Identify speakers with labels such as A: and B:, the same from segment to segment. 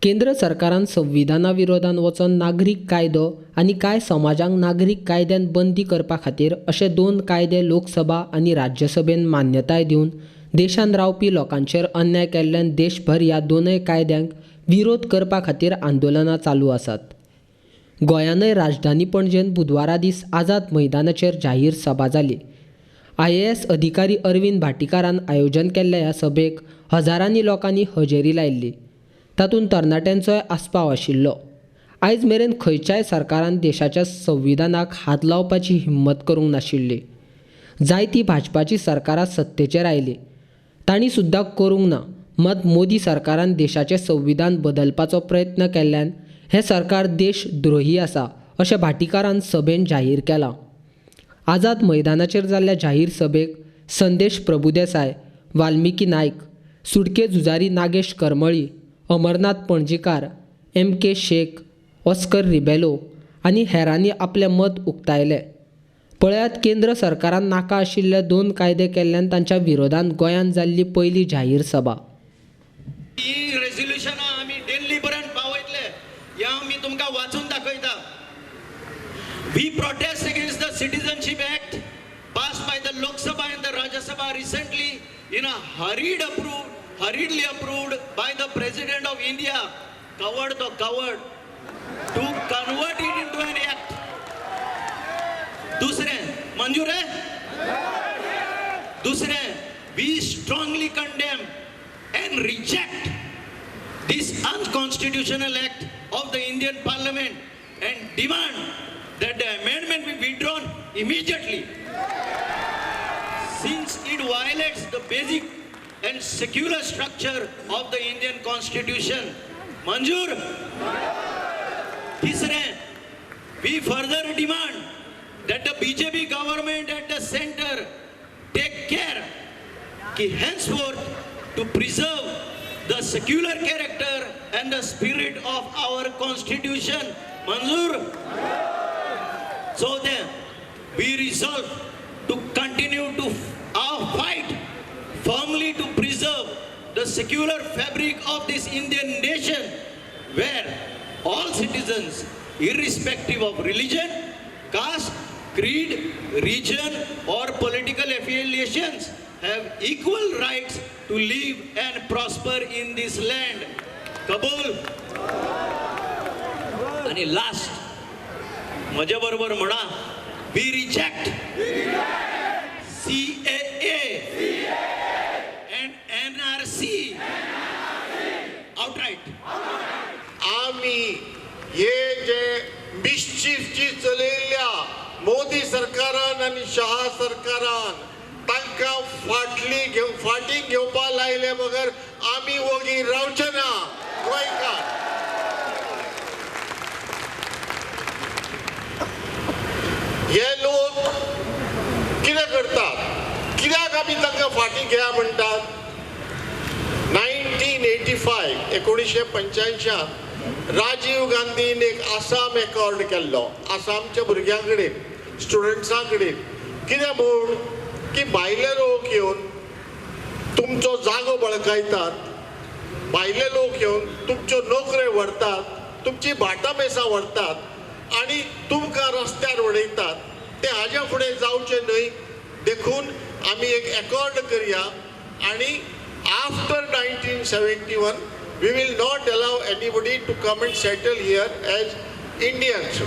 A: केंद्र सरकारान संविधाना विरोधान वचोन नागरीक कायदो आनी कांय समाजांक नागरीक कायद्यान बंदी करपा खातीर अशे दोन कायदे लोकसभा आनी राज्यसभेन मान्यताय दिवन देशांत रावपी लोकांचेर अन्याय केल्ल्यान देशभर ह्या दोनय कायद्यांक विरोध करपा खातीर आंदोलनां चालू आसात. गोंयानय राजधानी पणजेन बुधवारा दीस आझाद मैदानाचेर जाहीर सभा जाली. IAS अधिकारी अरविंद भाटीकारान आयोजन केल्ल्या ह्या सभेक हजारांनी लोकांनी हजेरी लायिल्ली. तातूंत तरणाट्यांचोय आस्पाव आशिल्लो. आयज मेरेन खंयच्याय सरकारान देशाच्या संविधानाक हात लावपाची हिंमत करूंक नाशिल्ली. जायती भाजपाची सरकारां सत्तेचेर आयली, तांणी सुद्दां करूंक ना. मात मोदी सरकारान देशाचें संविधान बदलपाचो प्रयत्न केल्ल्यान हें सरकार देशद्रोही आसा अशें भाटीकारान सभेन जाहीर केलां. आझाद मैदानाचेर जाल्ल्या जाहीर सभेक संदेश प्रभुदेसाय, वाल्मिकी नायक, सुटके झुजारी Nagesh Karmali, Amarnath Panjikar, M K. Shaikh, Oscar Rebelo आनी हेरांनी आपलें मत उक्तायलें. पळयात केंद्र सरकारान नाका आशिल्ले दोन कायदे केल्ल्यान तांच्या विरोधान गोंयांत जाल्ली पयली जाहीर सभा.
B: ही रेजोल्युशनां आमी दिल्ली पर्यंत पावयतले हें आमी तुमकां वाचून दाखयता. We protest against the Citizenship Act passed by the Lok Sabha and the Rajya Sabha recently in a hurriedly approved by the President of India, coward the coward, to convert it into an act. दुसरें, मंजूर आहे? दुसरें, we strongly condemn and reject this unconstitutional act of the Indian Parliament and demand that the amendment be withdrawn immediately, since it violates the basic and secular structure of the Indian Constitution. मंजूर? तिसरें, we further demand that the BJP government at the center take care ki henceforth to preserve the secular character and the spirit of our Constitution. मंजूर? So then, we resolve to continue to our fight firmly to preserve the secular fabric of this Indian nation, where all citizens, irrespective of religion, caste, creed, region or political affiliations, have equal rights to live and prosper in this land. कबूल? आणि last, म्हजे बरोबर म्हणा, we reject CAA and NRC outright.
C: आमी हे जे mischief जी चलयल्ल्या मोदी सरकारान आनी शहा सरकारान, तांकां फाटली घेव फाटीं घेवपा लायले बगर आमी वोगी रावचे ना. गोंयकार हे लोक कितें करतात, कित्याक आमी तांकां फाटीं घेया म्हणटात? 1985 1985 राजीव गांधीन एक आसाम एकॉर्ड केल्लो आसामच्या भुरग्यां कडेन, स्टुडंट्सां कडेन. कितें म्हूण की भायले लोक येवन तुमचो जागो बळकायतात, भायले लोक येवन तुमच्यो नोकऱ्यो व्हरतात, तुमची भाटां बेसां व्हरतात आनी तुमकां रस्त्यार उडयतात. ते हाज्या फुडें जावचें न्हय देखून आमी एक एकॉर्ड करया आनी after 1971 we will not allow anybody to come and settle here as Indians.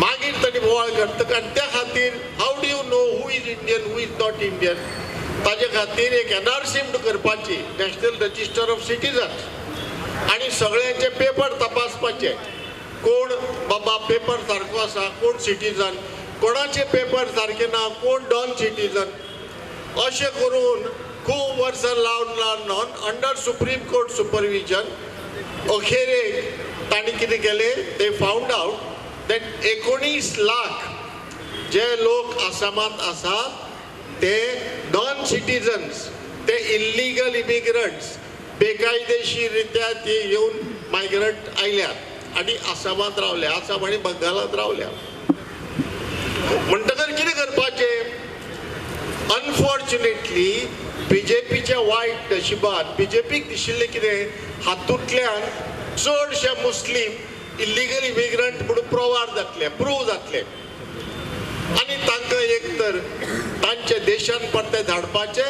C: मागीर तांणी बोवाळ करता आनी त्या खातीर how do you know who is Indian, who is not Indian, ताजे खातीर एक NRC म्हूण करपाची, नॅशनल रजिस्टर ऑफ सिटीजन्स, आनी सगळ्यांचे पेपर तपासपाचे, कोण बाबा पेपर सारको आसा, कोण सिटीजन, कोणाचे पेपर सारके ना, कोण नॉन सिटीजन. अशें करून खूब वर्सां लावन लावन लावन अंडर सुप्रीम कोर्ट सुपरविजन अखेरेक तांणी कितें केलें, they found out that 19 lakh जे लोक आसामांत आसात ते नॉन सिटीजन्स, ते इल्लिगल इमिग्रंट्स, बेकायदेशीर रित्या ते येवन मायग्रंट आयल्यात आनी आसामांत रावल्या, आसाम आनी बंगालांत रावल्या. म्हणटकर कितें करपाचें? अनफॉर्च्युनेटली बीजेपीच्या वायट नशिबान बीजेपीक दिशिल्लें कितें, हातूंतल्यान चडशे मुस्लीम इल्लिगल इमिग्रंट म्हणून प्रोवार जातले, प्रूव जातले आनी तांकां एक तर तांच्या देशान परते धाडपाचे,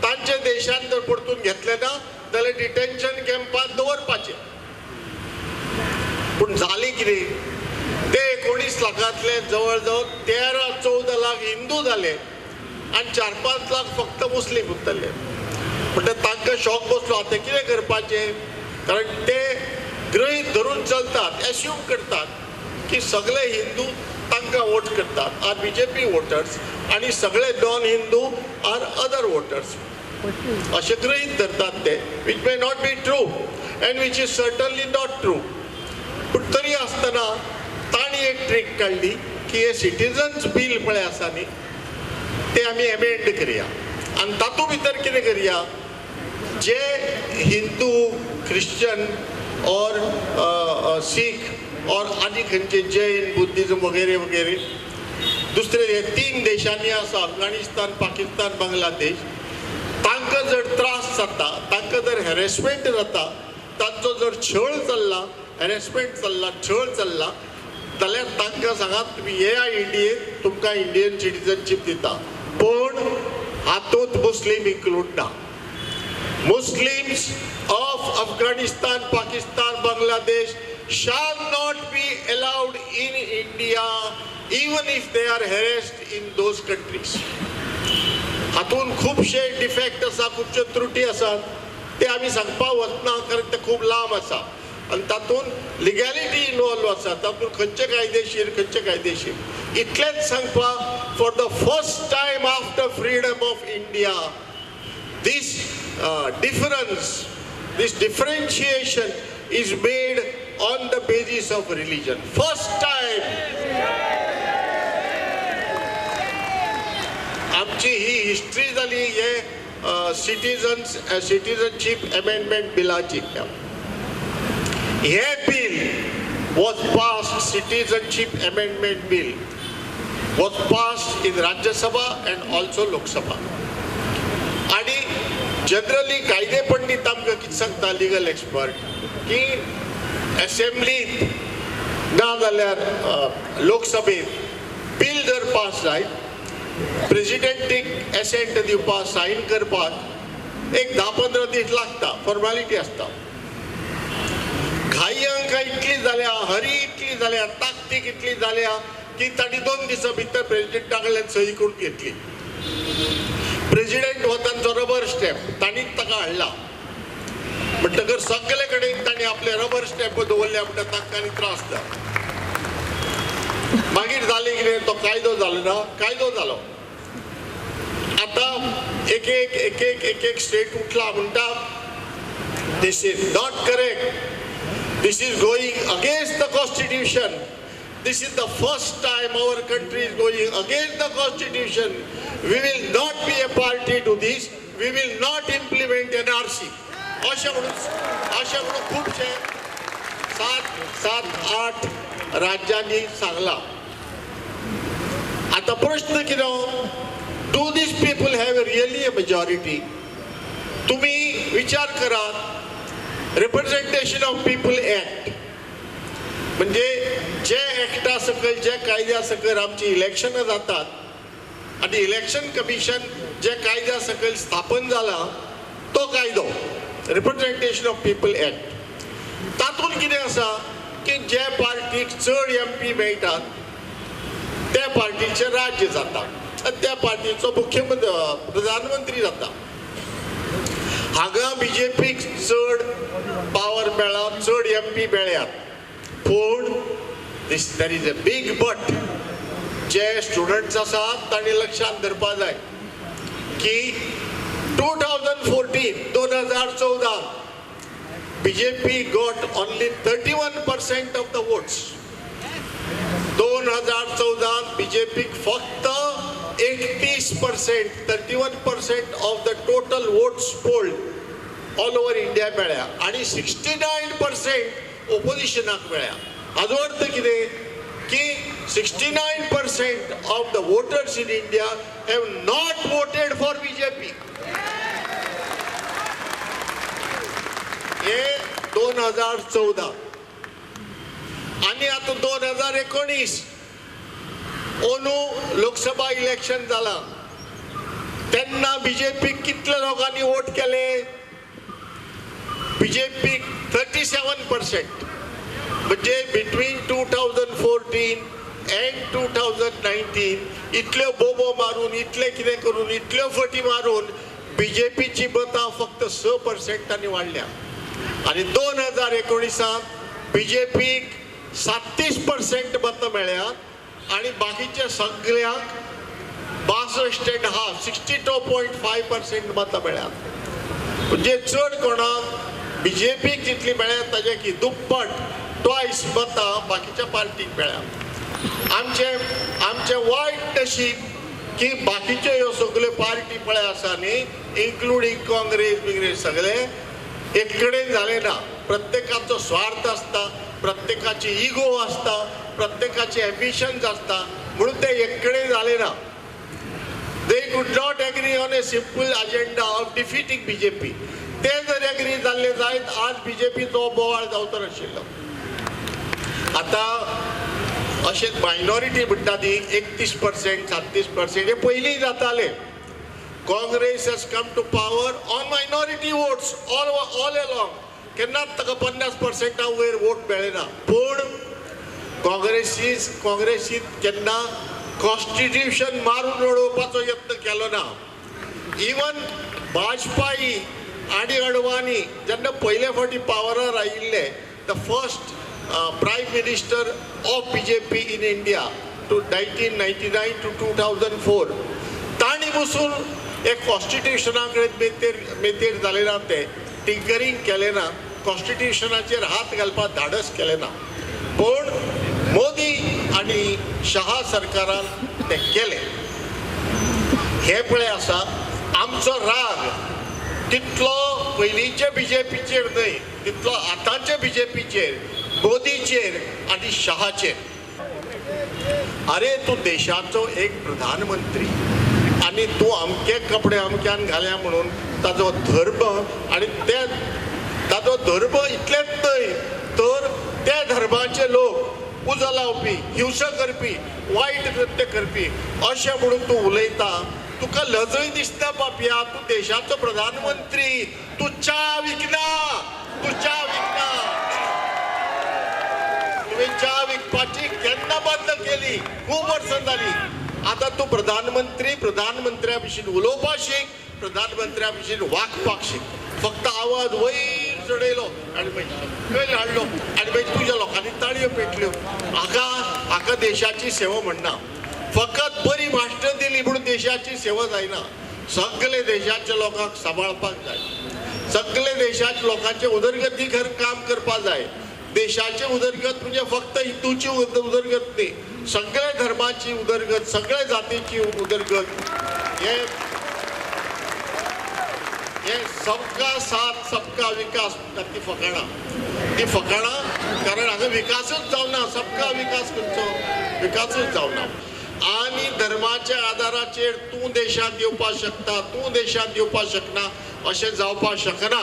C: तांच्या देशान जर परतून घेतले ना जाल्यार डिटेन्शन कॅम्पात दवरपाचे. पूण जालें कितें, ते 19 लाखांतले जवळ जवळ 13-14 लाख हिंदू जाले आनी 4-5 लाख फक्त मुस्लीम उरतले. म्हणटा तांकां शॉक बसलो, आतां कितें करपाचें, कारण ते गृहीत धरून चलतात, एस्यूम करतात की सगळे हिंदू तांकां वोट करतात, आर बीजेपी वोटर्स, आनी सगळे non Hindu are other voters अशें गृहीत धरतात ते, which may not be true and which is certainly not true. पूण तरी आसतना तांणी एक ट्रीक काडली की हे सिटीजन्स बील पळय आसा न्ही, ते आमी एमेंड करया आनी तातूंत भितर कितें करया, जे हिंदू, ख्रिश्चन और सीख और आनी खंयचे जैन, बुद्धिज्म वगैरे वगैरे दुसरे हे 3 देशांनी आसा, अफगाणिस्तान, पाकिस्तान, बांगलादेश, तांकां जर त्रास जाता, तांकां जर हॅरेसमेंट जाता, तांचो जर छळ चल्ला, हॅरेसमेंट चल्ला, छळ चल्ला, जाल्यार तांकां सांगात तुमी येया इंडियेन, तुमकां इंडियन सिटीजनशीप दिता, पूण हातूंत मुस्लीम इन्क्लूड ना. Muslims of Afghanistan, Pakistan, Bangladesh shall not be allowed in India even if they are harassed in those countries. हातूंत खुबशे डिफेक्ट आसा, खुबश्यो त्रुटी आसात, ते आमी सांगपाक वचना कारण ते खूब लांब आसा आनी तातूंत लिगॅलिटी इनवॉल्व आसा, तातूंत खंयचे कायदेशीर खंयचे कायदेशीर. इतलेंच सांगपाक, for the first time after freedom of India this difference, this differentiation is made on the basis of religion. First time. आमची ही हिस्ट्री जाली हे सिटीजन्स सिटीजनशीप अमेंडमेंट बिलाची. हे bill was passed, citizenship amendment bill was passed in Rajya Sabha and also Lok Sabha. आणि generally कायदे पंडित आमकां कितें सांगता, लिगल एक्सपर्ट, की एसेंब्लीत ना जाल्यार लोकसभेत बील जर पास जायत, प्रेजिडेंटीक एसेंट दिवपाक, सायन करपाक एक 10-15 दीस लागता, फॉर्मेलिटी आसता. घाई आमकां इतली जाल्या, हरी इतली जाल्या, ताकतीक इतली जाल्या की तांणी 2 दिसां भितर प्रेजिडेंटा कडल्यान सही करून घेतली. प्रेजिडेंट हो तांचो रबर स्टॅम्प, तांणीच ताका हाडला, म्हणटकर सगळे कडेन तांणी आपले रबर स्टॅम्प दवरले, म्हणटा तांकां आनी त्रास ना. मागीर जालें कितें, तो कायदो जालो ना, कायदो जालो. आतां एक एक एक एक एक एक स्टेट उठला म्हणटा this is not correct, this is going against the constitution, this is the first time our country is going against the constitution, we will not be a party to this, we will not implement NRC. अशें म्हणून खुबशे 7-8 राज्यांनी सांगलां. आतां प्रश्न कितें, do these people have really a majority? तुमी विचार करात, रिप्रेझेंटेशन ऑफ पीपल एक्ट म्हणजे जे एक्टा सकयल, जे कायद्या सकयल आमची इलेक्शनां जातात आनी इलेक्शन कमिशन जे कायद्या सकयल स्थापन जाला तो कायदो रिप्रेझेंटेशन ऑफ पीपल एक्ट, तातूंत कितें आसा की जे पार्टीक चड एमपी मेळटात त्या पार्टीचें राज्य जाता आनी त्या पार्टीचो मुख्यमंत्री प्रधानमंत्री जाता. हांगा बीजेपीक चड पावर मेळ्ळा, चड एमपी मेळ्यात, पूण this there is a big but. J students आसात तांणी लक्षांत धरपा जाय की 2014 BJP got only 31% of the votes. 2014 बीजेपीक फक्त 31%, 31% of the total votes polled all over India मेळ्या आनी 69% ओपोजिशनाक मेळ्या. हाजो अर्थ कितें की 69% of the voters in India have not voted for BJP. हे 2014 आनी आतां 2019 अंदू लोकसभा इलेक्शन जाला तेन्ना बीजेपीक कितले लोकांनी वोट केले? बीजेपीक 37%. म्हणजे बिटवीन 2014 एंड 2019 इतल्यो बोबो मारून, इतले कितें करून, इतल्यो फटी मारून बीजेपीची मतां फक्त 6% वाडल्या. आनी 2019 बीजेपीक 37% मतां मेळ्ळ्यात आनी बाकीच्या सगळ्यांक 62.5, 62.5% मतां मेळ्ळ्यात. म्हणजे चड कोणाक बीजेपीक जितली मेळ्ळ्यात ताजे की दुप्पट, ट्वायस मतां बाकीच्या पार्टीक मेळ्ळ्यात. आमचें आमचें वायट नशीब की बाकीच्यो ह्यो सगल्यो पार्टी पळय आसा न्ही, इन्क्लुडींग काँग्रेस बिंग्रेस, सगळे एक कडेन जाले ना. प्रत्येकाचो स्वार्थ आसता, प्रत्येकाची इगो आसता, प्रत्येकाचे एम्बिशन्स आसता, म्हणून ते एक कडेन जाले ना. They could not agree on a simple agenda of defeating BJP. ते जर एग्री जाल्ले जायत आज बीजेपीचो बोवाळ जावचो नाशिल्लो. आतां अशें मायनॉरिटी म्हणटा ती 31%, 37% हे पयलीं जाताले. Congress has come to power on minority votes all along. केन्नाच ताका 50% वयर वोट मेळ्ळे ना. पूण काँग्रेसीत केन्ना कॉन्स्टिट्युशन मारून उडोवपाचो यत्न केलो ना. इवन वाजपेयी आनी अडवाणी जेन्ना पयले फावटी पावरार आयिल्ले, the first prime minister of BJP in India to 1999 to 2004, तांणी बसून एक कॉन्स्टिट्युशना कडेन मेतेर जाले ना, ते टिंकरींग केलें ना, कॉन्स्टिट्युशनाचेर हात घालपाक धाडस केलें ना. पूण मोदी आनी शहा सरकारान तें केलें. हें पळय आसा आमचो राग तितलो पयलींचे बीजेपीचेर न्हय, तितलो आतांचे बीजेपीचेर, मोदीचेर आनी शहाचेर. अरे तूं देशाचो एक प्रधानमंत्री आनी तूं अमके कपडे अमक्यान घाल्या म्हणून ताजो धर्म आनी ते ताजो धर्म इतलेंच न्हय तर त्या धर्माचे लोक उजो लावपी, हिंसा करपी, वायट कृत्य करपी अशें म्हणून तूं उलयता. तुका लजय दिसता पापया, तूं देशाचो प्रधानमंत्री, तूं च्या विकना, तूं च्या विकना. तुवें च्या विकपाची केन्ना बंद केली? खूब वर्सां जाली. आतां तूं प्रधानमंत्री, प्रधानमंत्र्या भशेन उलोवपाक शीक, प्रधानमंत्र्या भशेन वागपाक शीक. फक्त आवाज वयर चडयलो आनी मागीर सकयल हाडलो आनी मागीर तुज्या लोकांनी ताळयो पेटल्यो. हाका हाका देशाची सेवा म्हणना. फकत बरी भाशणां दिली म्हणून देशाची सेवा जायना. सगळे देशाच्या लोकांक सांबाळपाक जाय, सगळे देशाच्या लोकांचे उदरगती काम करपाक जाय. देशाची उदरगत म्हणजे फक्त हिंदूची उदरगत न्ही, सगळे धर्माची उदरगत, सगळे जातीची उदरगत. हे हे सबका साथ सबका विकास म्हणटात ती फकाणां, ती फकाणां. कारण हांगा विकासूच जावना. सबका विकास करचो, विकासूच जावना. आनी धर्माच्या आदाराचेर तूं देशांत येवपाक शकता, तूं देशांत येवपाक शकना अशें जावपाक शकना.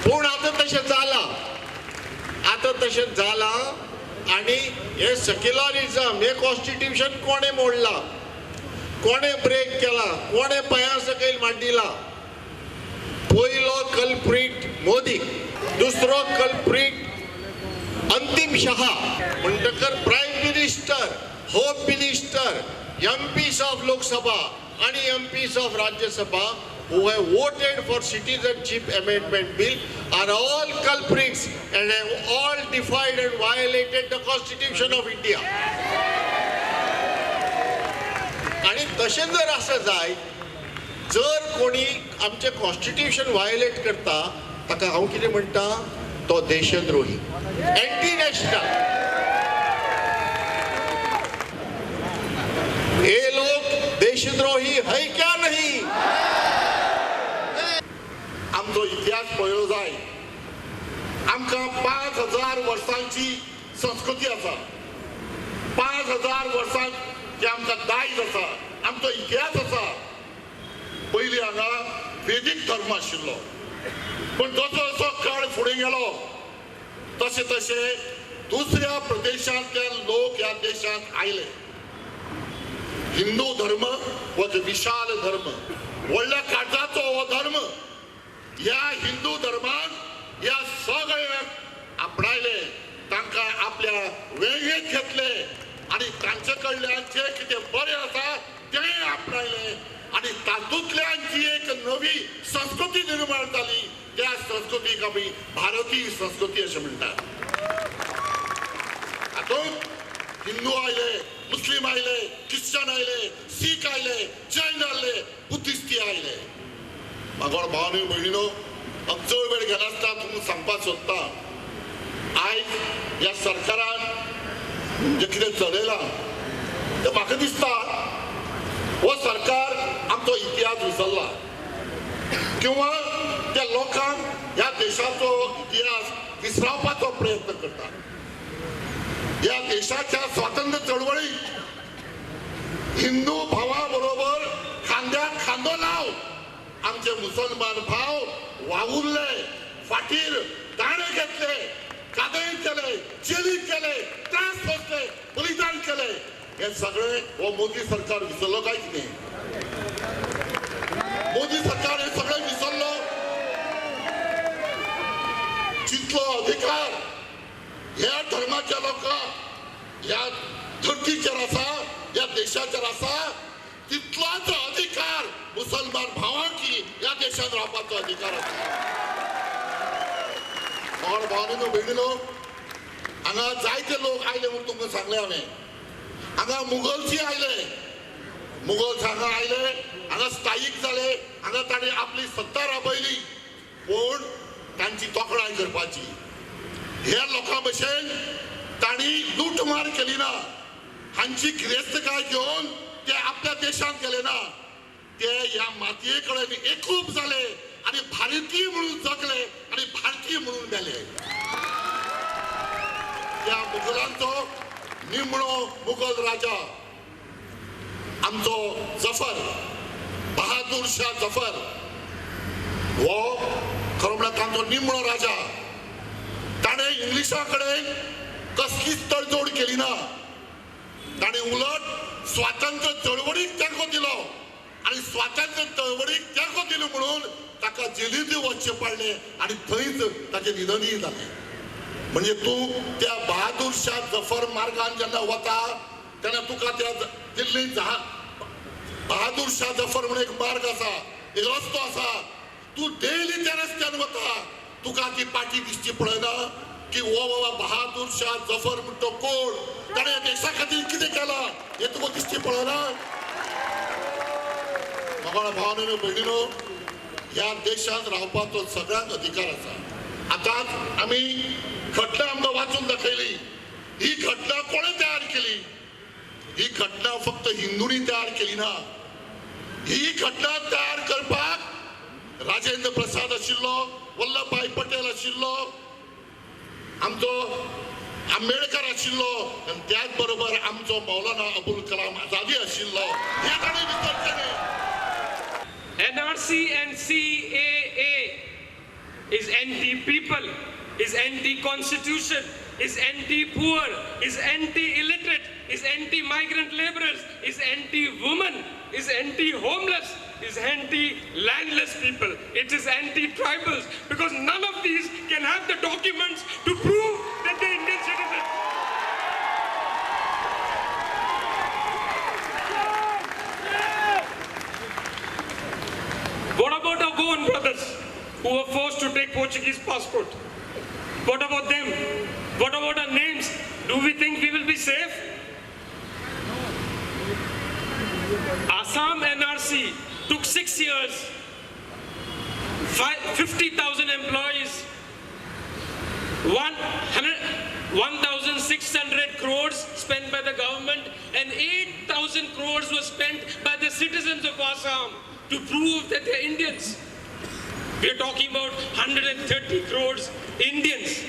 C: पूण आतां तशें जालां, आतां तशें जालां. आनी हें सेक्युलरिजम, हें कॉन्स्टिट्युशन कोणें मोडलां, कोणें ब्रेक केला, कोणें पांया सकयल मांडिला? पयलो कल्प्रीट मोदी, दुसरो कल्प्रीट अंतीम शहा. म्हणटकर prime minister, home minister, MPs of Lok Sabha आनी MPs of Rajya Sabha who have voted for Citizenship Amendment Bill are all culprits and have all defied and violated the Constitution of India. आणि तशें जर आसा जायत, जर कोणी आमचें constitution violet करता ताका हांव कितें म्हणटा, तो देशद्रोही, एंटी नॅशनल. हे लोक देशद्रोही है क्या नहीं?
D: आमचो इतिहास पळयलो जाय, आमकां 5000 वर्सांची संस्कृती आसा, 5000 वर्सांचे आमकां दायज आसा, आमचो इतिहास आसा. पयलीं हांगा वेदीक धर्म आशिल्लो, पूण जसो जसो काळ फुडें गेलो तशें तशें दुसऱ्या प्रदेशांतल्यान लोक ह्या देशांत आयले. हिंदू धर्म हो एक विशाल धर्म, व्हडल्या काळजाचो हो धर्म. ह्या हिंदू धर्मान ह्या सगळ्यांक आपणायले, तांकां आपल्या वेंगेत घेतले आनी तांचे कडल्यान जें कितें बरें आसा तें आपणायलें आनी तातूंतल्यान जी एक नवी संस्कृती निर्माण जाली त्या संस्कृतीक आमी भारतीय संस्कृती अशें म्हणटात. हातूंत हिंदू आयले, मुस्लीम आयले, क्रिश्चन आयले, सीख आयले, जैन आयले, बुद्धिस्टी आयले. म्हाका भावानू भयणीनो, हांव चड वेळ घेनासतना तुमकां सांगपाक सोदता, आयज ह्या सरकारान जें कितें चलयलां तें म्हाका दिसता हो सरकार आमचो इतिहास विसरला किंवा त्या लोकांक ह्या देशाचो इतिहास विसरावपाचो प्रयत्न करता. ह्या देशाच्या स्वातंत्र्य चळवळीत हिंदू भावा बरोबर खांद्याक खांदो लाव आमचे मुसलमान भाव वावुरले, फाटीर दाणे घेतले, कादयेंत केले, जेलीत केले, त्रास सोंसले, बलिदान केले. हे सगळे हो मोदी सरकार विसरलो काय कितें? मोदी सरकार हे सगळे विसरलो. जितलो अधिकार ह्या धर्माच्या लोकांक ह्या धर्तीचेर आसा, ह्या देशाचेर आसा, तितलोच अधिकार मुसलमान भावांकी ह्या देशांत रावपाचो अधिकार आसा. भाव भावानो भयणीनो, हांगा जायते लोक आयले म्हूण तुमकां सांगलें हांवें. हांगा मुगलसी आयले, मुगल्स हांगा आयले, हांगा स्थायीक जाले, हांगा तांणी आपली सत्ता राबयली. पूण तांची तोखणाय करपाची, ह्या लोकां भशेन तांणी लुटमार केली ना, हांची गिरेस्तकाय घेवन ते आपल्या देशांत गेले ना, ते ह्या मातये कडेन एकरूप जाले आनी भारतीय म्हणून जगले आनी भारतीय म्हणून मेले. त्या मुगलांचो निमणो मुगल राजा आमचो जफर, बहादूर शाह जफर, हो खरो म्हळ्यार तांचो निमणो राजा. ताणें इंग्लिशा कडेन कसलीच तडजोड केली ना, ताणें उलट स्वातंत्र्य चळवळीक तेंको दिलो आनी स्वातंत्र्य चळवळीक तेंको दिलो म्हणून ताका जेलींत वचचें पडलें आनी थंयच ताचें निधनय जालें. म्हणजे तूं त्या बहादूर शाह जफर मार्गान जेन्ना वता तेन्ना तुका त्या दिल्लींत बहादूर शाह जफर म्हणून एक मार्ग आसा, एक रस्तो आसा, तूं डेली त्या रस्त्यान वता, तुका ती पाटी दिसची पडना की हो बाबा बहादूर शाह जफर म्हण तो कोण, ताणें देशा खातीर कितें केलां हें तुका दिसची पडना. म्हाका भावानो भयणीनो, ह्या देशांत रावपाचो सगळ्यांक अधिकार आसा. आतां आमी घटना आमकां वाचून दाखयली. ही घटना कोणें तयार केली? ही घटना फक्त हिंदूंनी तयार केली ना. ही घटना तयार करपाक राजेंद्र प्रसाद आशिल्लो, वल्लभभाई पटेल आशिल्लो, आमचो आंबेडकर आशिल्लो आनी त्याच बरोबर आमचो मौलाना अबुल कलाम आझादी आशिल्लो. हे ताणें विसरचें न्ही.
E: NRC and CAA is anti-people, is anti-constitution, is anti-poor, is anti-illiterate, is anti-migrant laborers, is anti-woman, is anti-homeless, is anti-landless people. It is anti-tribals, because none of these can have the documents to prove that they're Indian citizens. What about our Goan brothers who were forced to take Portuguese passport? What about them? What about our names? Do we think we will be safe? Assam NRC took 6 years, 50,000 employees, 1,600 crores spent by the government, and 8,000 crores was spent by the citizens of Assam to prove that they're Indians. We are talking about 130 crores Indians.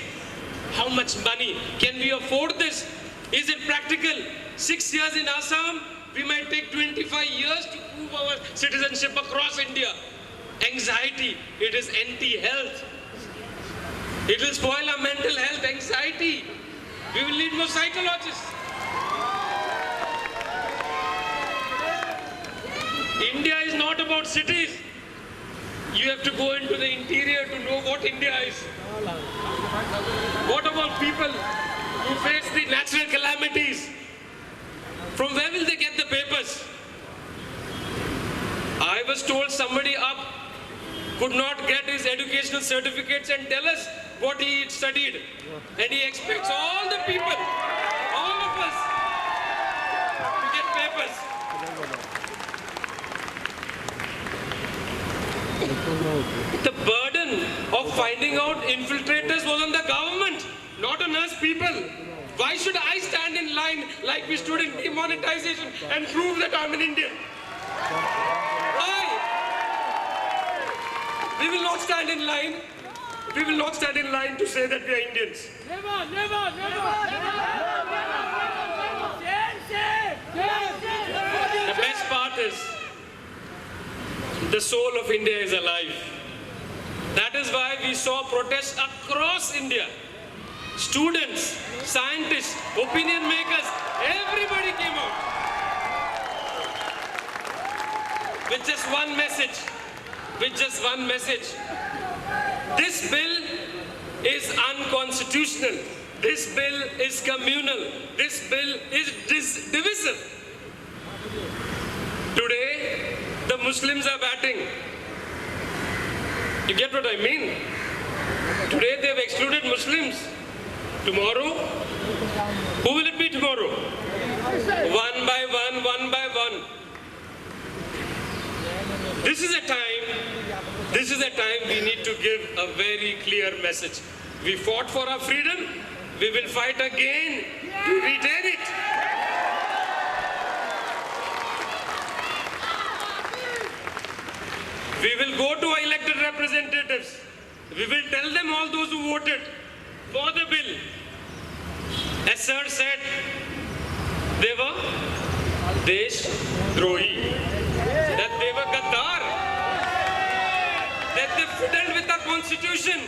E: How much money? Can we afford this? Is it practical? 6 years in Assam, we might take 25 years to prove our citizenship across India. Anxiety, it is anti-health. It will spoil our mental health, anxiety. We will need more psychologists. India is not about cities. You have to go into the interior to know what India is. What about people who face the natural calamities? From where will they get the papers? I was told somebody up could not get his educational certificates and tell us what he studied. And he expects all the people, all of us, to get papers. The burden of finding out infiltrators was on the government, not on us people. Why should I stand in line like we stood in demonetization and prove that I'm an Indian? Why? We will not stand in line. We will not stand in line to say that we are Indians.
F: Never, never, never, never.
E: The best part is, the soul of India is alive. That is why we saw protests across India. Students, scientists, opinion makers, everybody came out with just one message. With just one message. This bill is unconstitutional. This bill is communal. This bill is divisive. Today, the Muslims are batting. You get what I mean? Today they have excluded Muslims. Tomorrow, who will it be tomorrow? One by one, one by one. This is a time we need to give a very clear message. We fought for our freedom, we will fight again to retain it. We will go to our elected representatives. We will tell them all those who voted for the bill. As sir said, they were Desh Drohi, that they were Gaddar, that they fiddled with the constitution,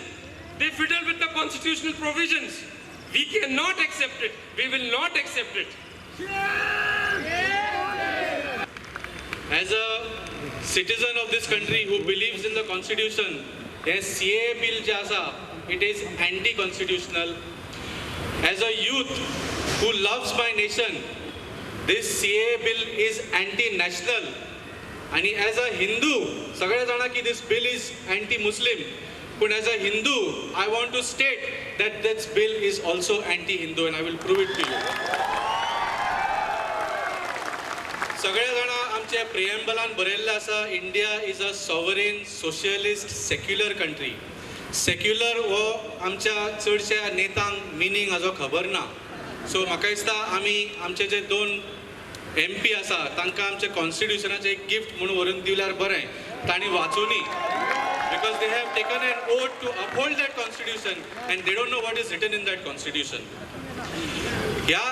E: they fiddled with the constitutional provisions. We cannot accept it. We will not accept it.
G: As a citizen of this country who believes in the constitution, the CAA bill जे आसा, it is anti-constitutional. As a youth who loves my nation, this CAA bill is anti-national. And as a Hindu, सगळे जाणा की this bill is anti-Muslim. But as a Hindu, I want to state that this bill is also anti-Hindu, and I will prove it to you. सगळे जाणा आमच्या प्रिएम्बलान बरयल्लें आसा, India is a sovereign socialist secular country. Secular हो आमच्या चडश्या नेतांक meaning हाजो खबर ना. सो म्हाका दिसता आमी आमचे जे दोन MP आसा तांकां आमच्या कॉन्स्टिट्युशनाचें एक गिफ्ट म्हणून व्हरून दिल्यार बरें, तांणी वाचुनी, because they have taken an oath to uphold that constitution and they don't know what is written in that constitution. ह्या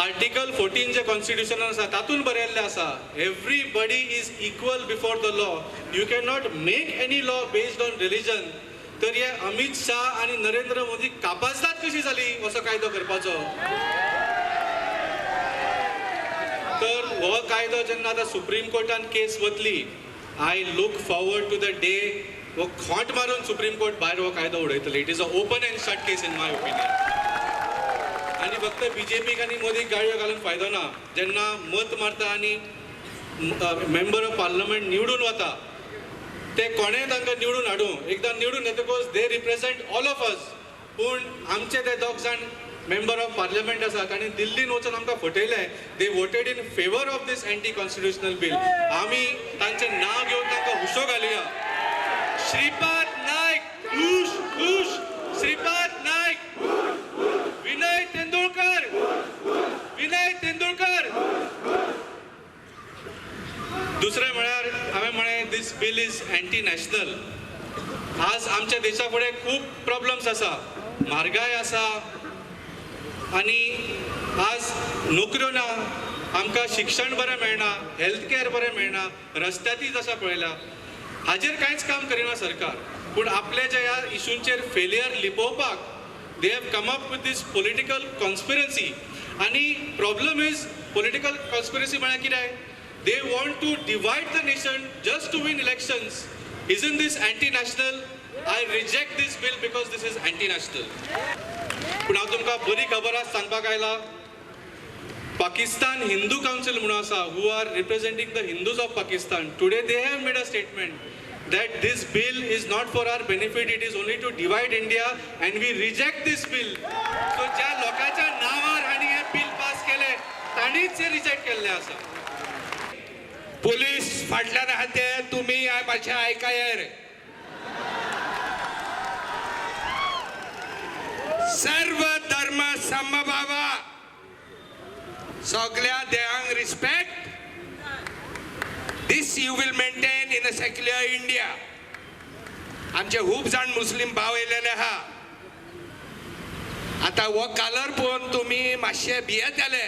G: आर्टिकल 14 जे कॉन्स्टिट्युशन आसा तातूंत बरयल्लें आसा, everybody is equal before the law. You can not make any law based on religion. तर हे अमित शाह आनी नरेंद्र मोदी कापासदाद कशी जाली असो कायदो करपाचो? तर हो कायदो जेन्ना आतां सुप्रीम कोर्टान केस वतली, I look forward to the day हो खोंट मारून सुप्रीम कोर्ट भायर हो कायदो उडयतले. It is a open and shut case in my opinion. आनी फक्त बीजेपीक आनी मोदीक गाळयो घालून फायदो ना. जेन्ना मत मारता आनी मेंबर ऑफ पार्लमेंट निवडून वता, ते कोणेय तांकां निवडून हाडूं, एकदां निवडून येतकच they represent all of us. पूण आमचे ते दोग जाण मेंबर ऑफ पार्लमेंट आसा तांणी दिल्लीन वचून आमकां फटयलें. They voted in favour of this anti constitutional bill. आमी तांचें नांव घेवन तांकां हुसो घालुया. श्रीपाद नायक हुश हुश, श्रीपाद नायक, विनय तेंडुलकर, विनय तेंडुलकर. दुसरें म्हळ्यार हांवें म्हळें this bill is anti national. आज आमच्या देशा फुडें खूब प्रॉब्लम्स आसा, म्हारगाय आसा आनी आज नोकऱ्यो ना, आमकां शिक्षण बरें मेळना, हेल्थ केअर बरें मेळना, रस्त्याची दशा पळयल्या. हाजेर कांयच काम करिना सरकार, पूण आपल्या ज्या ह्या इशूंचेर फेलियर लिपोवपाक they have come up with this political conspiracy. आनी प्रॉब्लम is political कॉन्स्पिरसी म्हळ्यार कितें? They want to divide the nation just to win elections. Isn't this anti national? I reject this bill because this is anti national. पूण हांव तुमकां बरी खबर आज सांगपाक आयला, पाकिस्तान हिंदू कावन्सील म्हणून आसा, who are representing the Hindus of Pakistan. Today they have made a statement that this bill is not for our benefit, it is only to divide India and we reject this bill. So ज्या लोकांच्या नावार हांणी हें bill pass केलें तांणीच हें reject केल्लें आसा.
H: Police फाटल्यान आहा ते तुमी मातशें आयकाय. सर्व धर्म समभावा, सगळ्या देहांक respect. This you will maintain in a secular India. आमचे खूब जाण मुस्लीम भाव येयलेले आहा. आतां हो कलर पळोवन तुमी मातशे भियेतले.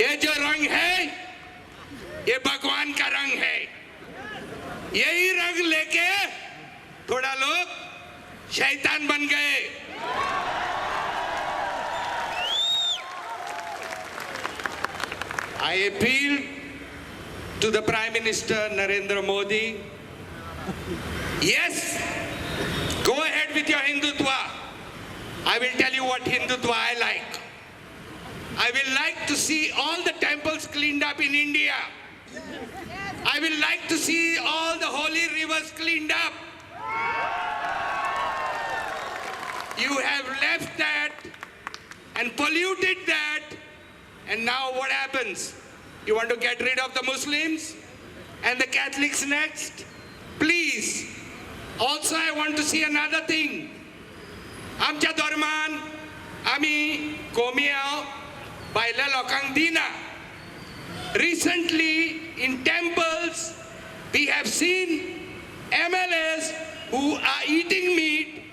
H: ये जो रंग है ये भगवान का रंग है. यही रंग लेके थोड़ा लोग शैतान बन गए. I appeal to the Prime Minister Narendra Modi. Yes, go ahead with your Hindutva. I will tell you what Hindutva I like. I will like to see all the temples cleaned up in India. I will like to see all the holy rivers cleaned up. You have left that and polluted that, and now what happens? You want to get rid of the Muslims and the Catholics next? Please. Also, I want to see another thing. आमच्या धर्मान आमी कोमियाव भायल्या लोकांक दिना. Recently, in temples, we have seen MLAs who are eating meat,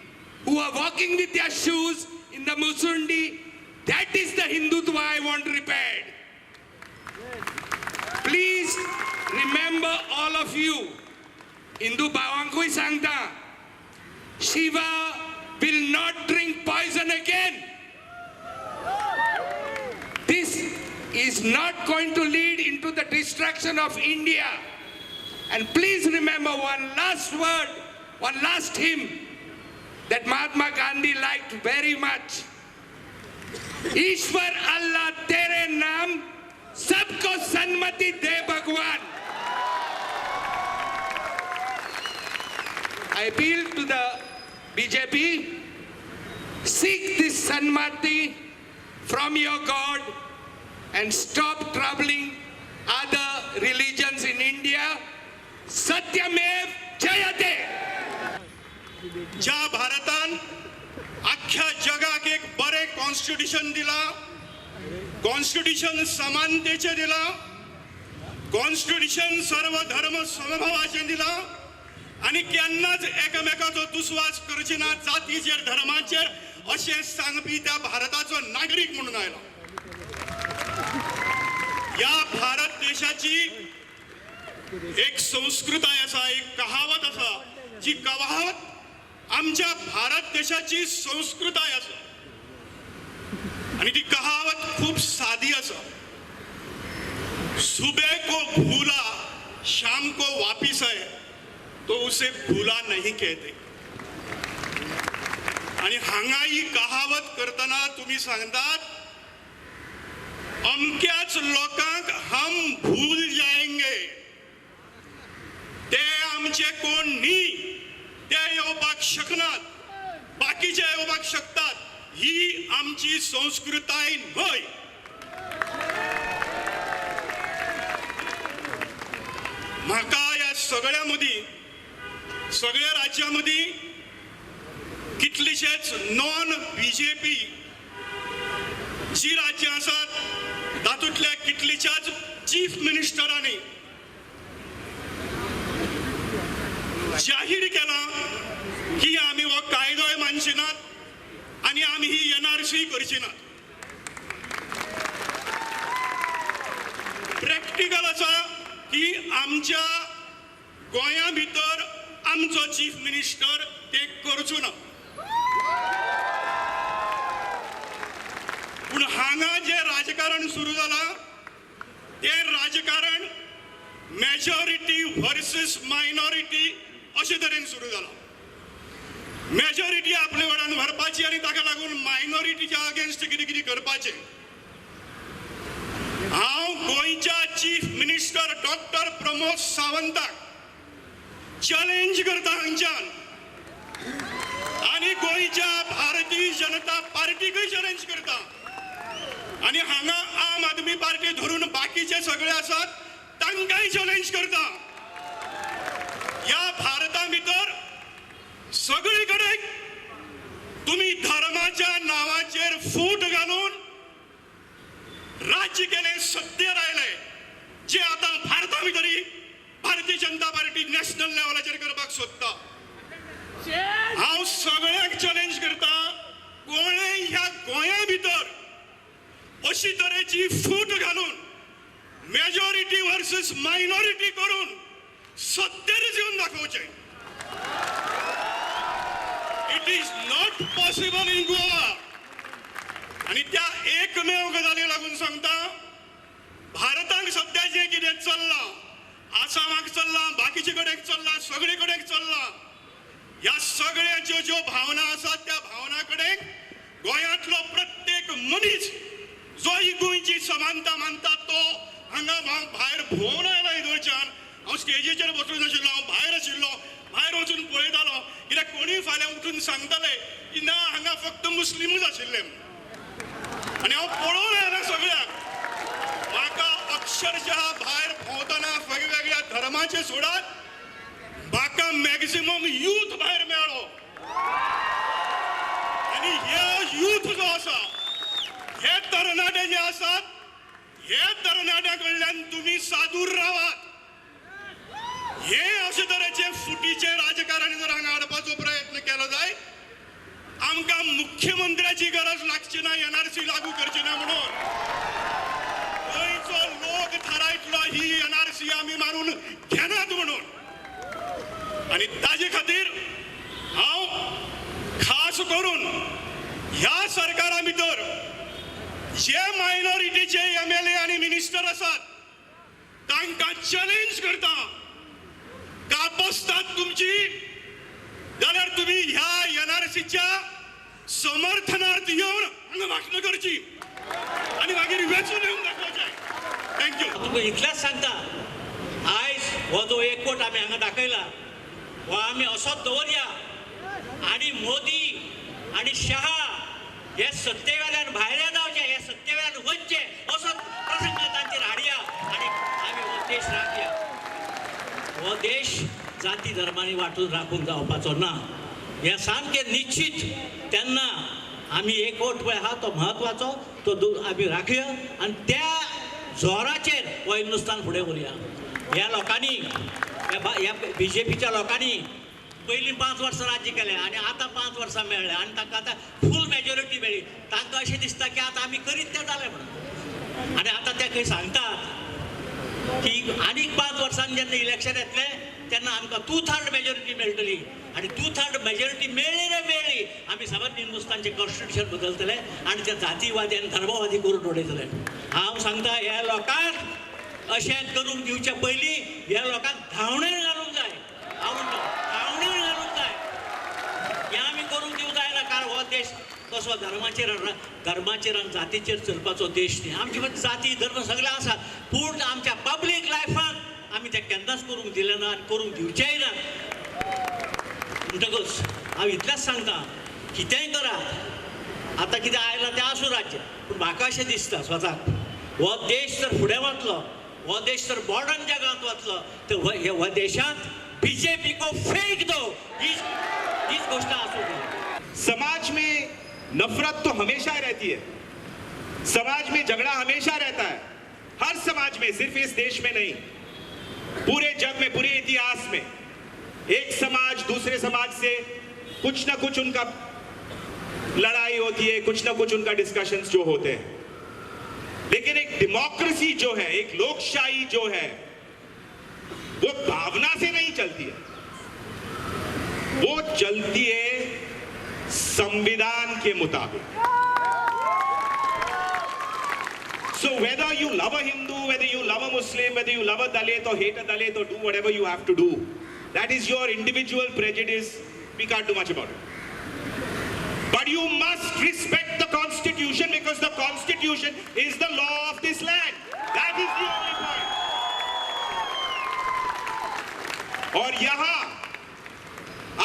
H: who are walking with their shoes in the Musundi. That is the Hindutva I want repaired. Please remember all of you, Hindu भावांकूय सांगता, Shiva will not drink poison again. This is not going to lead into the destruction of India. And please remember one last word, one last hymn that Mahatma Gandhi liked very much. Ishwar Allah tere naam, sabko sanmati de Bhagwan. I appeal to the BJP, seek this sanmati from your God and stop troubling other religions in India. Satyamev Jayate.
I: ज्या भारतान अख्ख्या जगाक एक बरें constitution दिला, constitution समानतेचें दिला, constitution सर्व धर्म समभावाचें दिला आनी केन्नाच एकामेकाचो दुस्वास करचे ना जातीचेर धर्माचेर अशें सांगपी त्या भारताचो नागरीक म्हणून आयलो. ह्या भारत देशाची एक संस्कृताय आसा, एक कहावत आसा, जी कहावत आमच्या भारत देशाची संस्कृताय आसा आनी ती कहावत खूब सादी आसा. सुबह को भूला शाम को वापिस आए तो उसे भूला नहीं कहते. आणि हांगा ही कहावत करतना तुम्ही सांगतात अमक्याच लोकांक हम भूल जाएंगे, ते आमचे कोण न्ही, ते येवपाक शकनात, बाकीचे येवपाक शकतात, ही आमची संस्कृताय न्हय. म्हाका ह्या सगळ्या मदीं, सगळ्या राज्यां मदीं कितलीशेच नॉन बीजेपी जी राज्यां आसात तातूंतल्या कितलीच्याच चीफ मिनिस्टरांनी जाहीर केलां की आमी हो कायदोय मानचे नात आनी आमी ही एनआरसी करची नात. प्रॅक्टिकल आसा की आमच्या गोंया भितर आमचो चीफ मिनिस्टर ते करचो ना. पूण हांगा जे राजकारण सुरू जाला ते राजकारण मेजॉरिटी वर्सेस मायनॉरिटी अशे तरेन सुरू जाला. मेजॉरिटी आपले वडान व्हरपाची आनी ताका लागून मायनॉरिटीच्या अगेन्स्ट कितें कितें करपाचें. हांव गोंयच्या चीफ मिनिस्टर डॉक्टर प्रमोद सावंताक चॅलेंज करता हांगच्यान आनी गोंयच्या भारतीय जनता पार्टीकूय चॅलेंज करता आनी हांगा आम आदमी पार्टी धरून बाकीचे सगळे आसात तांकांय चॅलेंज करता. ह्या भारता भितर सगळे कडेन तुमी धर्माच्या नांवाचेर फूट घालून राज्य केलें, सत्तेर आयले, जे आतां भारता भितरय भारतीय जनता पार्टी नॅशनल लेवलाचेर करपाक सोदता. हांव सगळ्यांक चॅलेंज करता, कोणें ह्या गोंया भितर अशी तरेची फूट घालून मेजॉरिटी वर्सेस मायनॉरिटी करून सत्तेरच येवन दाखोवचें. It is not possible in Goa. आनी त्या एकमेव गजाली लागून सांगता, भारताक सद्या जें कितें चल्लां, आसामाक चल्लां, बाकीचे कडेन चल्लां, सगळे कडेन चल्लां, ह्या सगळ्यांच्यो ज्यो भावना आसात त्या भावना कडेन गोंयांतलो प्रत्येक मनीस जो ही गोंयची समानता मानता तो हांगा भायर भोंवन आयला. येदोळच्यान हांव स्टेजीचेर बसून नाशिल्लो, हांव भायर आशिल्लो, भायर वचून पळयतालो कित्याक कोणूय फाल्यां उठून सांगताले की ना हांगा फक्त मुस्लिमूच आशिल्ले. आनी हांव पळोवन आयला सगळ्यांक. म्हाका अक्षरशः भायर भोंवतना वेगवेगळ्या धर्माचे सोडात, म्हाका मॅक्झिमम यूथ भायर मेळ्ळो. आनी हे यूथ जो आसा, हे तरणाटे जे आसात, हे तरणाट्या कडल्यान तुमी सादूर रावात. हे अशे तरेचे फुटीचे राजकारण जर हांगा हाडपाचो प्रयत्न केलो जाय, आमकां मुख्यमंत्र्याची गरज लागची ना, एनआरसी लागू करची ना म्हणून. गोंयचो लोक थारायतलो ही एनआरसी आमी मारून घेनात म्हणून. आनी ताजे खातीर हांव खास करून ह्या सरकारा भितर जे मायनॉरिटीचे एमएलए आनी मिनिस्टर आसात तांकां चॅलेंज करता, कापसतात तुमची जाल्यार तुमी ह्या एनआरसीच्या समर्थनार्थ येवन हांगा भाशणां करची आनी मागीर वेंचून येवन दाखोवचें. Thank you.
B: तुमकां इतलेंच सांगता, आयज हो जो एकवट आमी हांगा दाखयला हो आमी असोच दवरया आनी मोदी आनी शहा हे सत्तेवेल्यान भायर जावचे, हे सत्तेवेल्यान वचचे असो प्रसंग तांचेर हाडया आनी आमी हो देश राखया. हो देश जाती धर्मांनी वांटून राखूंक जावपाचो ना, हें सामकें निश्चीत. तेन्ना आमी एकवट पळय आहा तो म्हत्वाचो, तो आमी राखया आनी त्या जोराचेर हो हिंदुस्तान फुडें व्हरया. ह्या लोकांनी, ह्या बीजेपीच्या लोकांनी पयलीं 5 वर्सां राज्य केलें आनी आतां 5 वर्सां मेळ्ळें आनी तांकां आतां फूल मेजॉरिटी मेळ्ळी. तांकां अशें दिसता की आतां आमी करीत तें जालें म्हणून. आनी आतां ते खंय सांगतात की आनीक 5 वर्सांनी जेन्ना इलेक्शन येतलें तेन्ना आमकां 2/3 मेजॉरिटी मेळटली आनी 2/3 मेजॉरिटी मेळ्ळी रे मेळ्ळी आमी सबंद हिंदुस्तानचें कॉन्स्टिट्युशन बदलतले आनी ते जातीवादी आनी धर्मवादी करून उडयतले. हांव सांगता, ह्या लोकांक अशें करूंक दिवचे पयलीं ह्या लोकांक धांवणेर घालूंक जाय. हांव म्हणटा धांवणेर घालूंक जाय. हें आमी करूंक दिवंक जायना, कारण हो देश तसो धर्माचेर आनी जातीचेर चलपाचो देश न्ही. आमचे कडेन जाती धर्म सगळे आसात, पूण आमच्या पब्लीक लायफान आमी तें केन्नाच करूंक दिलें ना आनी करूंक दिवचेंय ना. म्हणटकच हांव इतलेंच सांगता, कितेंय करात, आतां कितें आयलां तें आसूं राज्य, पूण म्हाका अशें दिसता स्वताक, हो देश जर फुडें वतलो, हो देश जर मॉडर्न जगांत वतलो तर ह्या देशांत बीजेपी को फेंक दो, हीच गोष्ट आसूं जाय.
H: समाज में नफरत तो हमेशा रहती है, समाज में झगड़ा हमेशा रहता है, हर समाज में, सिर्फ इस देश में नहीं, पूरे जग में, पूरे इतिहास में एक समाज दूसरे समाज से कुछ ना कुछ उनका लड़ाई होती है, कुछ ना कुछ उनका डिस्कशंस जो होते हैं। लेकिन एक डेमोक्रेसी जो है, एक लोकशाही जो है, वो भावना से नहीं चलती है, वो चलती है संविधान के मुताबिक। So whether you love a Hindu, whether you love a Muslim, whether you love a Dalit or hate a Dalit or do whatever you have to do, that is your individual prejudice. We can't do much about it. But you must respect the Constitution, because the Constitution is the law of this land. That is the only point. और यहाँ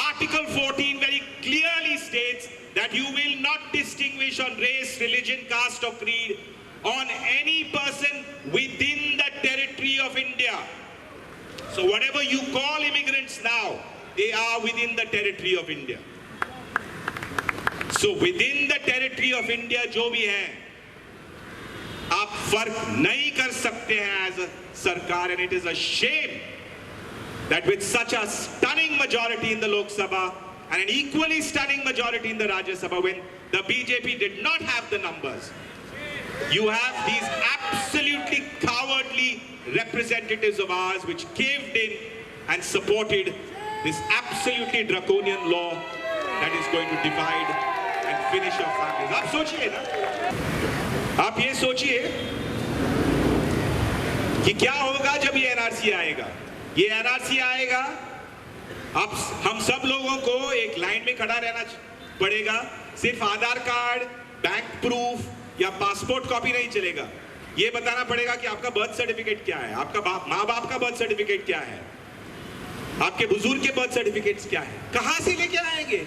H: Article 14 very clearly states that you will not distinguish on race, religion, caste or creed on any person within the territory of India. So whatever you call immigrants now, they are within the territory of India. So within the territory of India जो भी है, आप फर्क नहीं कर सकते हैं as a सरकार. And it is a shame that with such a stunning majority in the Lok Sabha and an equally stunning majority in the Rajya Sabha, when the BJP did not have the numbers, you have these absolutely cowardly representatives of ours which caved in and supported this absolutely draconian law that is going to divide and finish our families. आप सोचिए ना, आप ये सोचिए कि क्या होगा जब ये एनआरसी आएगा। ये एनआरसी आएगा, आप हम सब लोगों को एक लाइन में खड़ा रहना पड़ेगा। सिर्फ आधार कार्ड, बैंक प्रूफ या पासपोर्ट कॉपी नहीं चलेगा। ये बताना पड़ेगा कि आपका बर्थ सर्टिफिकेट क्या है, आपका बाप, माँ बाप का बर्थ सर्टिफिकेट क्या है, आपके बुजुर्ग के बर्थ सर्टिफिकेट्स क्या है, कहाँ से लेके आएंगे।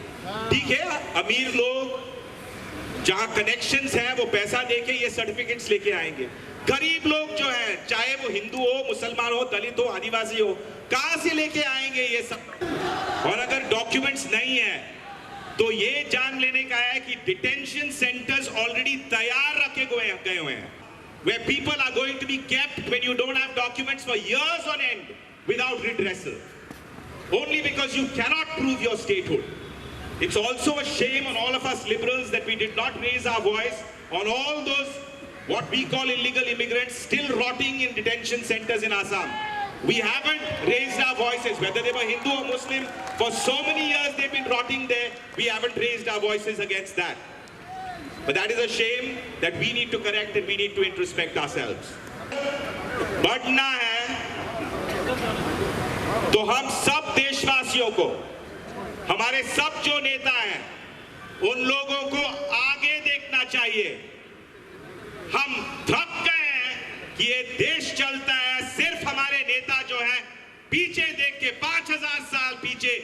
H: ठीक है, अमीर लोग जहाँ कनेक्शंस हैं वो पैसा देके ये सर्टिफिकेट्स लेके आएंगे। गरीब लोग जो हैं, चाहे वो हिंदू हो, मुसलमान हो, दलित हो, आदिवासी हो, कहाँ से लेके आएंगे ये सब। और अगर डॉक्यूमेंट्स नहीं है तो ये जान लेने का है कि डिटेंशन सेंटर्स ऑलरेडी तैयार रखे गए हुए हैं, where people are going to be kept when you don't have documents for years on end without redressal, only because you cannot prove your statehood. It's also a shame on all of us liberals that we did not raise our voice on all those what we call illegal immigrants still rotting in detention centers in Assam. We haven't raised our voices, whether they were Hindu or Muslim, for so many years they've been rotting there, we haven't raised our voices against that. But that is a shame that we need to correct and we need to introspect ourselves. बढ़ना है तो हम सब देशवासियों को, हमारे सब जो नेता हैं, उन लोगों को आगे देखना चाहिए। हम थक गए हैं कि ये देश चलता है सिर्फ हमारे नेता जो हैं पीछे देख के, 5000 साल पीछे,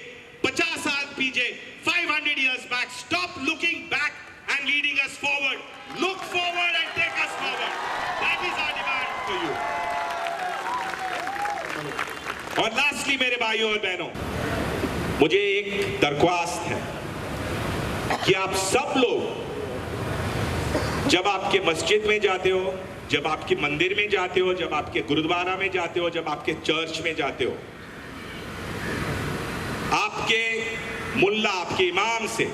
H: 50 साल पीछे, 500 years back. Stop looking back and leading us forward. Look forward and take us forward. That is our demand for you. और लास्टली मेरे भाइयों और बहनों, मुझे एक दरख्वास्त है कि आप सब लोग जब आपके मस्जिद में जाते हो, जब आपके मंदिर में जाते हो, जब आपके गुरुद्वारा में जाते हो, जब आपके चर्च में जाते हो, आपके मुल्ला, आपके इमाम से,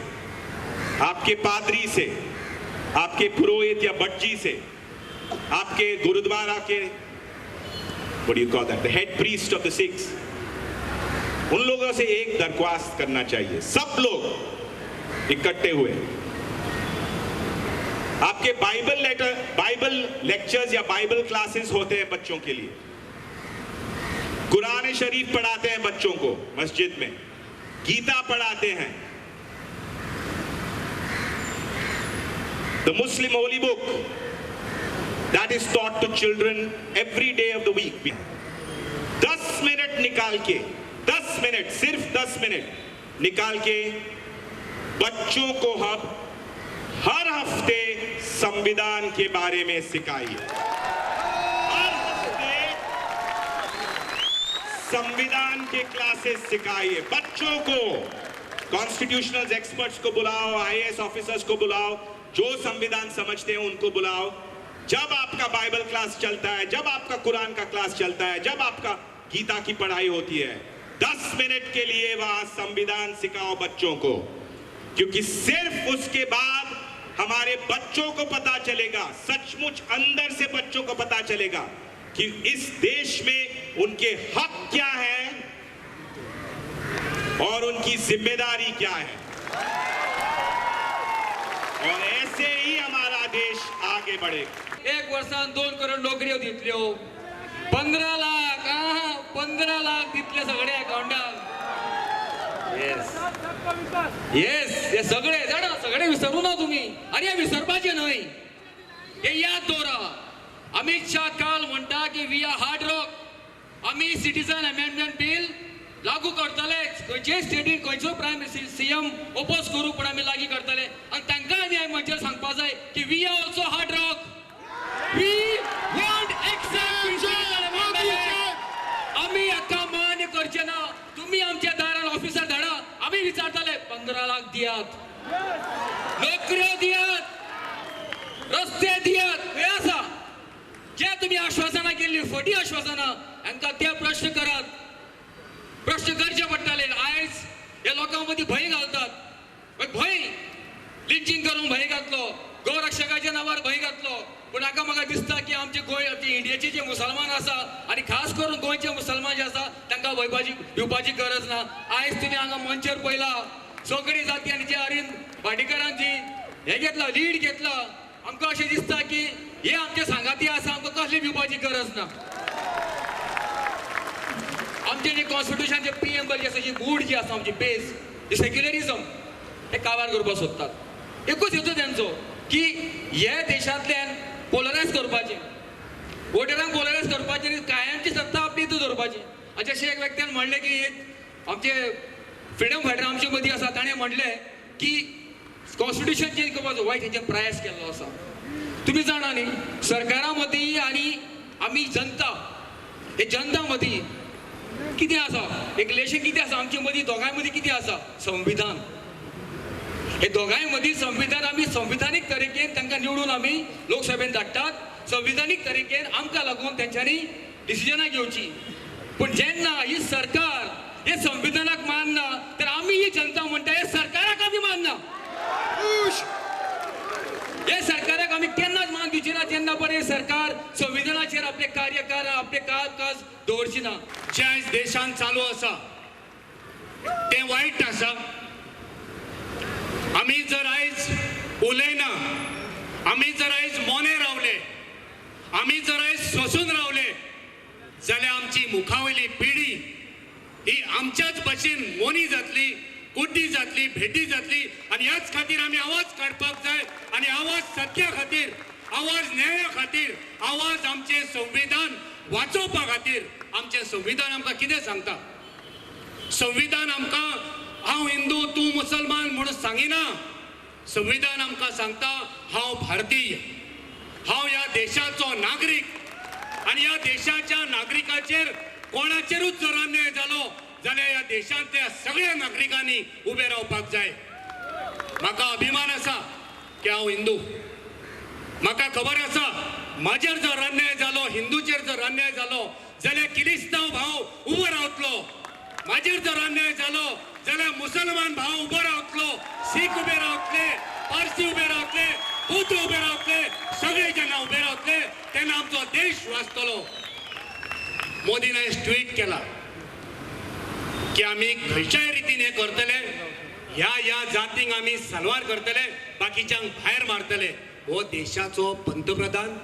H: आपके पादरी से, आपके पुरोहित या भट्टी से, आपके गुरुद्वारा के, what do you call that, the head priest of the Sikhs, उन लोगों से एक दरख्वास्त करना चाहिए। सब लोग इकट्ठे हुए आपके बाइबल लेक्चर्स या बाइबल क्लासेस होते हैं बच्चों के लिए, कुरान शरीफ पढ़ाते हैं बच्चों को मस्जिद में, गीता पढ़ाते हैं, the Muslim holy book that is taught to children every day of the week. 10 minute निकाल के, 10 मिनट, सिर्फ 10 मिनट निकाल के बच्चों को हम हर हफ्ते संविधान के बारे में सिखाइए। हर हफ्ते संविधान के क्लासेस सिखाइए बच्चों को। कॉन्स्टिट्यूशनल एक्सपर्ट्स को बुलाओ, आईएएस ऑफिसर्स को बुलाओ, जो संविधान समझते हैं उनको बुलाओ। जब आपका बाइबल क्लास चलता है, जब आपका कुरान का क्लास चलता है, जब आपका गीता की पढ़ाई होती है, 10 मिनट के लिए वहां संविधान सिखाओ बच्चों को, क्योंकि सिर्फ उसके बाद हमारे बच्चों को पता चलेगा, सचमुच अंदर से बच्चों को पता चलेगा
J: कि इस देश में उनके हक क्या है और उनकी जिम्मेदारी क्या है, और ऐसे ही हमारा देश आगे बढ़ेगा।
E: एक वर्षान 2 करोड नोकऱ्यो दितल्यो, 15 लाख 15 लाख दितले सगळे अकाउंटाक। येस येस, हे सगळे जाणा, सगळे विसरू ना तुमी, आनी हे विसरपाचे न्हय, हे याद दवरा। अमित शाह काल म्हणटा की we are hard rock, आमी सिटीजन अमेंडमेंट बील लागू करतले, खंयचेय स्टेटीन खंयचो प्रायम सीएम ओपोज करूं पूण आमी लागू करतले। आनी तांकां आमी म्हणचे सांगपा जाय की we are also hard rock, we won't accept. आमी हाका मान्य करचे ना, तुमी आमच्या दारान ऑफिसर धाडा, आमी विचारतले 15 लाख दियात, नोकऱ्यो दियात, रस्ते दियात। हे आसा जे तुमी आश्वासनां केल्ली, फटी आश्वासनां, हांकां ते प्रश्न करात, प्रश्न करचे पडटले। आयज हे लोकां मदीं भंय घालतात, भंय लिंचिंग करून भंय घातलो, गोरक्षकाच्या नांवार भंय घातलो। पूण हाका म्हाका दिसता की आमचे गोंय, आमचे इंडियेचे जे मुसलमान आसा आनी खास करून गोंयचे मुसलमान जे आसा तांकां भंयपाची भिवपाची गरज ना। आयज तुमी हांगा मंचर पळयला, सगळी जाती आनी जे अरविंद भाटीकारान जी हें घेतला, लीड घेतला, आमकां अशें दिसता की हे आमचे सांगाती आसा, आमकां कसली भिवपाची गरज ना। आमचे जे कॉन्स्टिट्युशन जे प्रिएम्बल जे आसा, जी गूड जी आसा आमची बेज, जे सेक्युलरिजम हे काबार करपाक सोदतात। एकूच हेतू तेंचो की हे देशांतल्यान पोलरायज करपाचें, वोटरांक पोलरायज करपाचें आनी कायमची सत्ता आपली हितून दवरपाची। जशें एक व्यक्तीन म्हणलें की आमचे फ्रिडम फायटर आमचे मदीं आसा, ताणें म्हणलें की कॉन्स्टिट्युशन चेंज करपाचो वायट हेंचेर प्रयास केल्लो आसा। तुमी जाणा न्ही, सरकारा मदीं आनी आमी जनता, हे जनता मदीं कितें आसा, एक रिलेशन कितें आसा आमचे मदीं, दोगांय मदीं कितें आसा, संविधान। हे दोगांय मदीं संविधान आमी संविधानीक तरेकेन तांकां निवडून आमी लोकसभेन धाडटात, संविधानीक तरेकेन आमकां लागून तेंच्यांनी डिसिजनां घेवची। पूण जेन्ना ही सरकार हे संविधानाक मानना, तर आमी ही जनता म्हणटा हे सरकाराक आमी मानना, हे सरकाराक आमी केन्नाच मान दिवची ना, जेन्ना पर्यंत हे सरकार संविधानाचेर आपले कार्यकार, आपले कामकाज दवरची ना।
H: जे आयज देशांत चालू आसा तें वायट आसा। आमी जर आयज उलयना, आमी जर आयज मोने रावले, आमी जर आयज सोसून रावले जाल्यार आमची मुखावयली पिढी ही आमच्याच भशेन मोनी जातली, कुड्डी जातली, भेटी जातली। आनी ह्याच खातीर आमी आवाज काडपाक जाय, आनी आवाज सत्या खातीर, आवाज न्याया खातीर, आवाज आमचें संविधान वाचोवपा खातीर। आमचें संविधान आमकां कितें सांगता? संविधान आमकां हांव हिंदू तूं मुसलमान म्हणून सांगिना। संविधान आमकां सांगता हांव भारतीय, हांव ह्या देशाचो नागरीक, आनी ह्या देशाच्या नागरिकाचेर कोणाचेरूच जर अन्याय जालो जाल्यार ह्या देशांतल्या सगळ्या नागरिकांनी उबे रावपाक जाय। म्हाका अभिमान आसा की हांव हिंदू। म्हाका खबर आसा म्हाजेर जर अन्याय जालो, हिंदूचेर जर अन्याय जालो जाल्यार किरिस्तांव भाव उबो रावतलो, म्हाजेर जर अन्याय जालो जाल्यार मुसलमान भाव उबो रावतलो, सीख उबे रावतले, पारसी उबे रावतले, बौद्ध उबे रावतले, सगळे जेन्ना उबे रावतले तेन्ना आमचो देश वाचतलो। मोदीन आयज ट्वीट केला की आमी खंयच्याय रितीन हें करतले, ह्या ह्या जातींक आमी सलवार करतले, बाकीच्यांक भायर मारतले। हो देशाचो पंतप्रधान,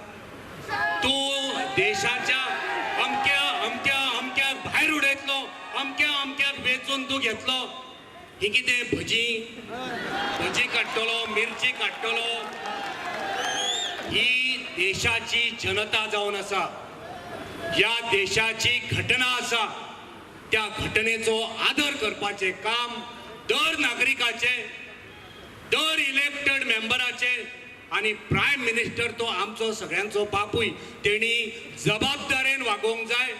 H: तूं देशाच्या अमक्या अमक्या अमक्याक भायर उडयतलो, अमक्या अमक्याक वेचून तूं घेतलो। ही कितें भजी भजी काडटलो, मिरची काडटलो? ही देशाची जनता जावन आसा, ह्या देशाची घटना आसा, त्या घटनेचो आदर करपाचें काम दर नागरिकाचें, दर इलेक्टेड मेंबराचें, आनी प्रायम मिनिस्टर तो आमचो सगळ्यांचो बापूय, तेणी जबाबदारेन वागोवंक जाय।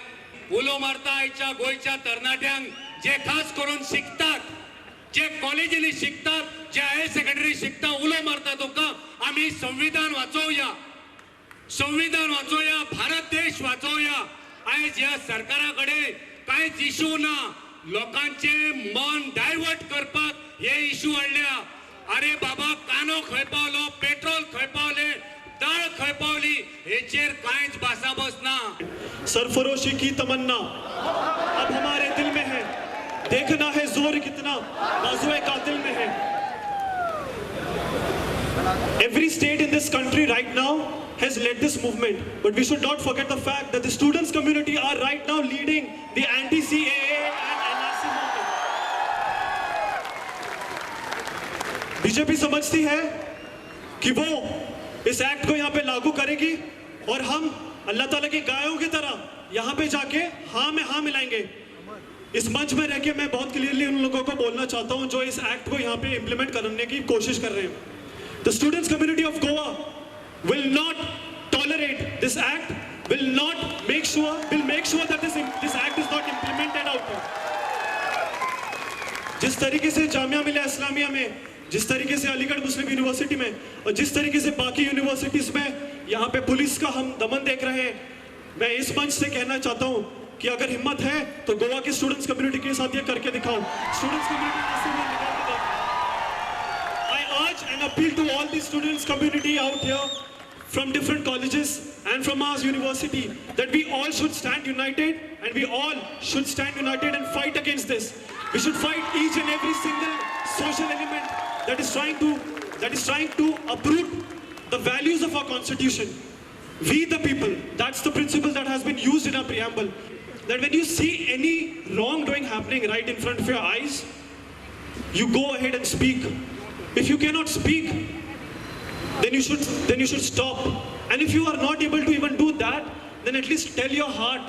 H: उलो मारता आयच्या गोंयच्या तरणाट्यांक जे खास करून शिकतात, जे कॉलेजींनी शिकतात, जे हायर सेकंडरी शिकता, उलो मारता तुमकां आमी संविधान वाचोवया, संविधान वाचोवया, भारत देश वाचोवया। आयज ह्या सरकारा कडेन कांयच इशू ना, लोकांचे मन डायवर्ट करपाक हे इशू हाडल्या। अरे बाबा, कांदो खंय पावलो, पेट्रोल खंय पावले, दाळ खंय पावली, हेचेर कांयच भासाभास ना।
K: सरफरोशी की तमन्ना अब हमारे दिल में है, देखना है जोर कितना बाजुए कातिल में है. Every state in this country right now has led this movement, but we should not forget the fact that the students community are right now leading the anti-CAA and NRC movement. BJP समझती है कि वो इस act को यहाँ pay लागू करेगी और हम अल्लाह ताला की गायों की तरह यहाँ पे जाके हाँ में हाँ मिलाएंगे. इस मंच में रह के मैं बहुत क्लियरली उन लोगों को बोलना चाहता हूँ जो इस एक्ट को यहाँ पे इम्प्लीमेंट करने की कोशिश कर रहे हैं. The students community of Goa will not tolerate this act, will not make sure, will make sure that this act is not implemented out here. जिस तरीके से जामिया मिलिया इस्लामिया में, जिस तरीके से अलीगढ़ मुस्लिम यूनिवर्सिटी में और जिस तरीके से बाकी यूनिवर्सिटीज़ में यहाँ पे पुलिस का हम दमन देख रहे हैं, मैं इस मंच से कहना चाहता हूँ कि अगर हिम्मत है तो Goa K students community K साथ ये करके दिखाओ. स्टूडेंट्स कम्युनिटी निकाल के दिखाओ. I urge and appeal to all the students community out here from different colleges and from our university that we all should stand united and we all should stand united and fight against this. We should fight each and every single social element that is trying to uproot the values of our constitution. We the people, that's the principle that has been used in our preamble, that when you see any wrongdoing happening right in front of your eyes, you go ahead and speak. If you cannot speak, then you should stop. And if you are not able to even do that, then at least tell your heart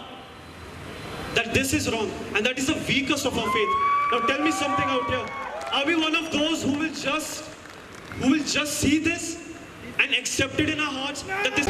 K: that this is wrong, and that is the weakest of our faith. Now tell me something out here. Are we one of those who will just see this and accept it in our hearts that this